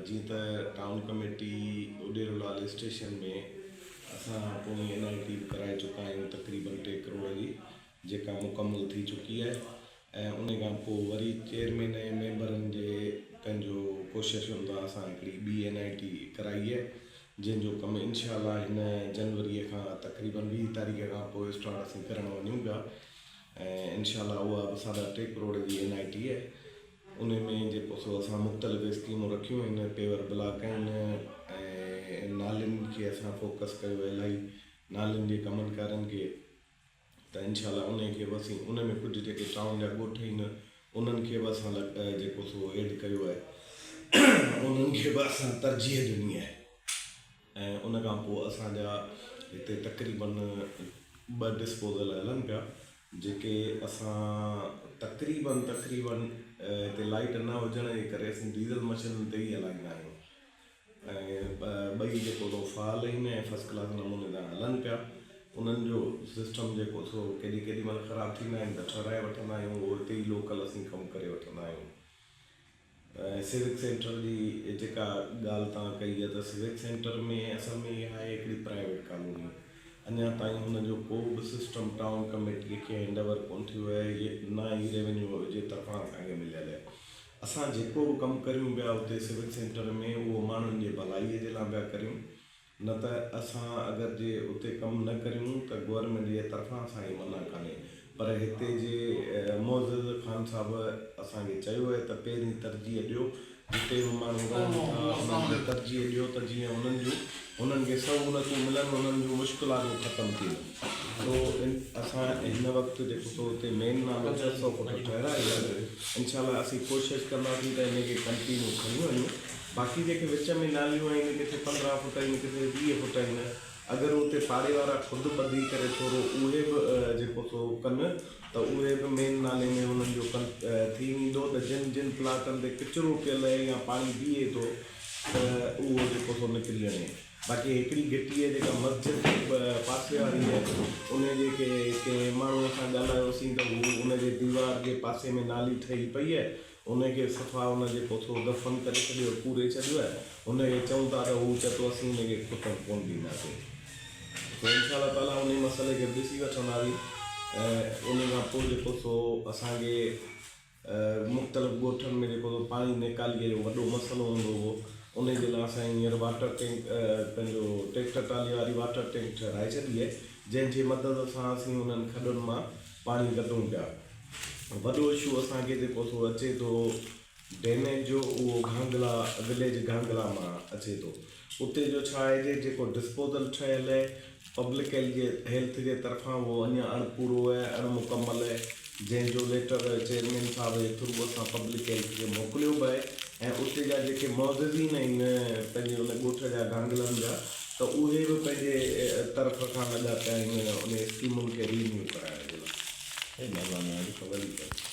جيئن ته town committee Udero لال station ۾ اسان پوئين اين I ٽي به ڪرائي چڪا آهيون تقريبن ٽي ڪروڙ جي جيڪا مڪمل ٿي چڪي آهي ۽ ان کان پوء وري چيئرمين ۽ ميمبرن جي پنهنجو ڪوششن سان اسان هڪڙي ٻي اين I ٽي ڪرائي آهي جنهن جو ڪم انشاء الله هن جنوري کان تقريبن 20 تاريخ کان پوء اسٽارٽ اسين ڪرڻ وڃون پيا ۽ انشاء الله اها به ساڍا ٽي ڪروڙ جي اين I ٽي آهي. انهي ۾ جيڪو سو اسان مختلف اسڪيمون رکيون آهن پيور بلاڪ آهن ۽ نالين کي اسان فوڪس ڪيو آهي الاهي نالين جي ڪمن ڪارن کي ته انشاء الله انهي کي به اسين ان ۾ ڪجهه جيڪي ٽائون جا ڳوٺ آهن انهن کي به اسان جيڪو سو ايڊ ڪيو آهي انهن کي به اسان ترجيح ڏني آهي. ۽ ان کان پوء اسان جا هتي تقريبن ٻه ڊسپوزل هلن پيا جيڪي اسان تقريبن تقريبن هتي لائيٽ نه هجڻ جي ڪري اسين ڊيزل مشينن تي ئي هلائيندا آهيون ۽ ٻئي جيڪو سو فعال آهن ۽ فرسٽ ڪلاس نموني سان هلن پيا انهن جو سسٽم جيڪو سو ڪيڏي ڪيڏي مهل خراب ٿيندا آهن ته ٺهرائي وٺندا آهيون اهو هتي ئي لوڪل اسين ڪم ڪري وٺندا آهيون. سوڪ سينٽر جي جيڪا ڳالهه توهان ڪئي آهي ته سوڪ سينٽر ۾ اصل ۾ اها آهي هڪڙي پرائيويٽ ڪالوني اڃا تائين هن جو ڪو به سسٽم ٽائون ڪميٽيء کي هينڊ اوور ڪونه ٿيو آهي نه ئي ريونيو جي طرفان اسان کي مليل آهي اسان جيڪو به ڪم ڪريون پيا اتي سوڪ سينٽر ۾ اهو ماڻهن جي ڀلائيء جي لاء پيا ڪريون نه ته اسان اگر جي اتي ڪم نه ڪريون ته گورنمينٽ جي طرفان اسان کي منع ڪانهي پر هتي جي معزز خان صاحب اسان کي چيو آهي ته پهرين ترجيح ڏيو جتي به ماڻهو رهن ٿا انهن کي ترجيح ڏيو ته جيئن انهن جون انهن کي سهولتون ملن انهن جون مشڪلاتون ختم ٿي وڃن سو اسان هن وقت جيڪو سو اتي مين نالو 600 فوٽ ٺهرايو آهي انشاء الله اسين ڪوشش ڪنداسين ته ان کي ڪنٽينيو کڻي وڃون. باقي جيڪي وچ ۾ ناليون آهن ڪٿي 15 فوٽ آهن ڪٿي 20 فوٽ آهن اگر اتي پاڙي وارا خود ٻڌي ڪري ٿورو اهي به جيڪو سو ڪن ته اهي به مين نالي ۾ انهن جو ڪن ٿي ويندو ته جن جن پلاٽن تي ڪچرو پيل آهي يا پاڻي بيهي ٿو ته اهو جيڪو سو نڪري وڃي باقي هڪڙي گهٽي آهي جيڪا مسجد جي پاسي واري آهي ان جي ڪنهن ماڻهو سان ڳالهايوسين ته هو ان جي ديوار جي پاسي ۾ نالي ٺهي پئي آهي ان کي صفا ان جي پوٿو دفن ڪري ڇڏيو، پوري ڇڏيو آهي. ان کي چئون ٿا ته هو چئي ٿو اسين ان کي کٽڻ ڪونه ڏينداسين. سو انشاء الله تعاليٰ انهي مسئلي کي به ڏسي وٺنداسين ۽ ان کان پوء جيڪو سو اسان کي مختلف ڳوٺن ۾ جيڪو سو پاڻي نيڪاليء جو وڏو مسئلو هوندو هو انهي جي لاء اسان هينئر واٽر ٽينڪ پنهنجو ٽيڪٽر ٽالي واري واٽر ٽينڪ ٺهرائي ڇڏي آهي جنهن جي مدد سان اسين انهن کڏن مان پاڻي ڪڍون پيا. وڏو اشو اسان کي جيڪو ٿو اچي ٿو ڊيميج جو اهو گهانگلا وليج گهانگلا مان اچي ٿو اتي جو ڇا آهي جي جيڪو ڊسپوزل ٺهيل آهي پبلڪ هيلٿ جي طرفان اهو اڃا اڻ پورو آهي اڻ مڪمل آهي جنهن جو ليٽر چيئرمين صاحب جي ٿرو اسان پبلڪ هيلٿ کي موڪليو به آهي ۽ اتي جا جيڪي معززين آهن پنهنجي ان ڳوٺ جا گهانگلن جا ته اهي به پنهنجي طرف کان لڳا پيا آهن ان اسڪيمن کي رينيو ڪرائڻ جي لاء. مهرباني آهي خبر ئي ڪانه.